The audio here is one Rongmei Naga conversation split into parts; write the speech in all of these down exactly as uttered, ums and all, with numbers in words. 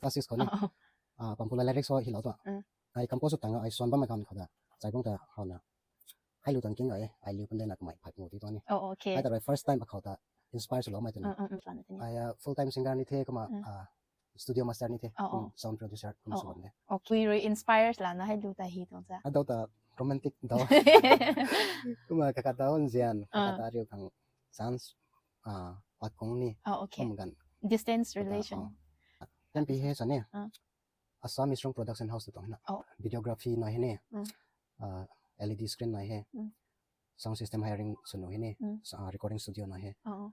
class six khou ni. Ah, Pampula lyrics ho hilou tu. Mm. Ai compose tang ai suan bam kan khou da. Chai bang ta hau na. Hai lu tang king ai, ai liu pande na kamai phat ngu ti tu ni. Oh, okay. Ai ta rui first time akhou ta inspire swlou mai tu ni. Mm, mm, mm, plan tu ni. Ai, ah, full time singer ni the kumna, Mm. ah, studio master ni the, Oh, kum oh. sound producer kum Oh, sw oh. bam de. Okay. Rui inspire la na hai lu ta hi tuang sa. Adau ta romantic dau. Kumna kaka dau nzian, Ah. kaka ta riu khang chance, ah, pat kung ni. Oh, okay. Kum gan. Distance Kaka, relation. oh. Tempi he sa ni. Ah. Assam Strong Production House tu tuang na. Oh. Videography nai he ni. Mm. Ah, L E D screen nai he. Mm. Sound system hiring sunu he ni. Mm. Sa, ah, recording studio nai he. Oh, oh.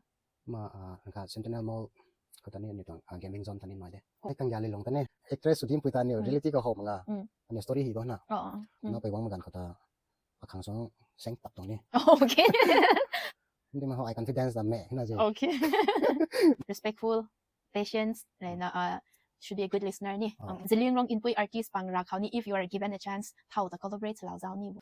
Ma, ah, ka Centennial Mall khou ta ni ni tuang, ah, gaming zone ta ni nai de. Oh. Ai kang yali long ta ni. Actress Sudim pui ta ni Mm. reality ka ho manga. Mm. Ani story hi do na. Oh, oh. Mm. Na pui wang magan khou ta. Akhang song seng tap tuang ni. Oh, okay. Hindi ma ho ai confidence da me na ji. Okay. Respectful, patience, like na, uh, should be a good listener ni. Ah. Um, Zeliangrong Inpui artist pang ra khou ni, if you are given a chance, thau ta collaborate lau zau ni.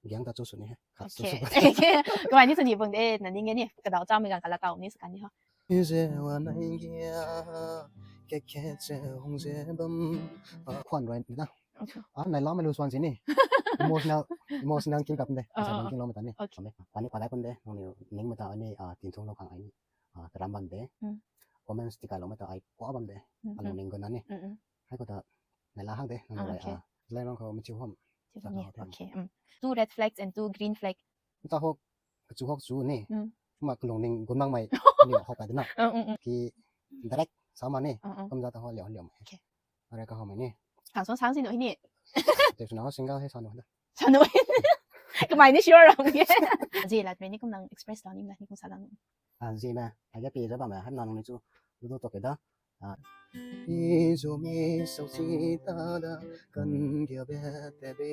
Giang ta chu su ni he. Khat su Okay. su. Kamei ni sw ni bang de, na ning e ni, kadau cham mi gang kala tau ni sw kan ni ho. Ize wa nai gia, ke ke che hung ze bam. Ah, khwan rui ni na. Okay. Ah, nai lam lu swan si ni. Emotional, emotional king kap de. Ah, Sa ah, bang ah. king lo mata ni. Okay. Kami, pani padai pun de, nang ni ning mata ni, ah, tin thung lo khang ai ni. Ah, karam bam de. Mm. Comments ti kai lo mata ai kwa bam de. Mm, Alung mm. ning gun na ni. Mm, mm. Hai ko ta, nai la hak de, nang Ah, lai, okay. ah, lai rong khou mi chiu hom. Chiu Sa hom ni. khou hom. Okay, mm. Two red flags and two green flag. Ta hok, kachu hok chu ni. Mm. Kumna kalung ning gun mang mai ni hok kai de na. Mm, mm, mm. Ki direct sa ma ni. Mm, mm. Kum za ta ho liu liu mai. Okay. Are ka ho mai ni. Sang song sang si nu ni. Te suna ho single he sa nu da. Sa nu. Kamei ni sure ram ge. Zi lat me ni kum nang express lau ni na ni kum sa lang. Ah, zi na. Ai ga pi za bam hai nang ni chu. Lu do to ke da. Ah. Izo mi sau si ta da kan gya be te be